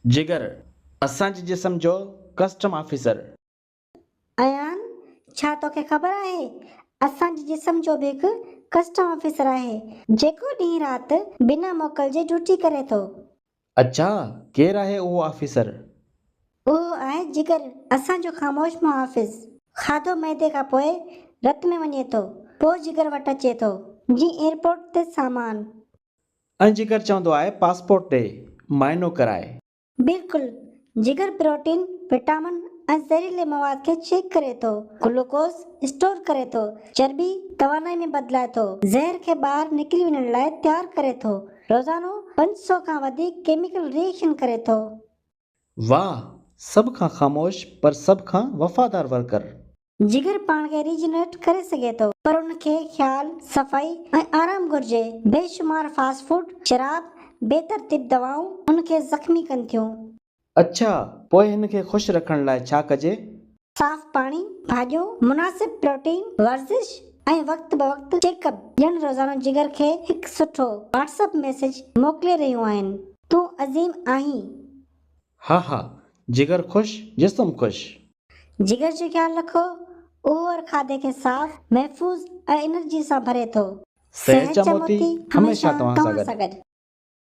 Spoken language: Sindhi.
جگر، اسان جي جسم جو ڪسٽم آفيسر. ايان، ڇا توکي خبر آهي، اسان جي جسم جو به هڪ ڪسٽم آفيسر آهي، جيڪو ڏينهن رات بنا موڪل جي ڊيوٽي ڪري ٿو. اڇا، ڪير آهي اهو آفيسر؟ اهو آهي جگر، اسان جو خاموش محافظ. کاڌو معدي کان پوء رت ۾ وڃي ٿو، پوء جگر وٽ اچي ٿو، جيئن ايئرپورٽ تي سامان. ۽ جگر چوندو آهي پاسپورٽ ڏي، معائنو ڪرائي. بلڪل، جگر پروٽين، وٽامن ۽ زهريلي مواد کي چيڪ ڪري ٿو، گلوڪوز اسٽور ڪري ٿو، چرٻي توانائي ۾ بدلائي ٿو، زهر کي ٻاهر نڪري وڃڻ لاء تيار ڪري ٿو، روزانو 500 کان وڌيڪ ڪيميڪل ري ايڪشن ڪري ٿو. واهه! سڀ کان خاموش پر سڀ کان وفادار ورڪر. جگر پاڻ کي ريجنريٽ ڪري سگهي ٿو پر ان کي خيال، صفائي ۽ آرام گهرجي. بي شمار فاسٽ فوڊ، شراب، بي ترتيب دوائون ان کي زخمي ڪن ٿيون. اڇا، پوء هن کي خوش رکڻ لاء ڇا ڪجي؟ صاف پاڻي، ڀاڄيون، مناسب پروٽين، ورزش ۽ وقت بوقت چيڪ اپ ڄڻ روزانو جگر کي هڪ سٺو واٽس اپ ميسيج موڪلي رهيون آهن، تون عظيم آهين. ها ها، جگر خوش، جسم خوش. جگر جو خيال رکو، اهو هر کاڌي کي صاف، محفوظ ۽ انرجي سان ڀري ٿو. صحت جا موتي هميشه توهان سان گڏ.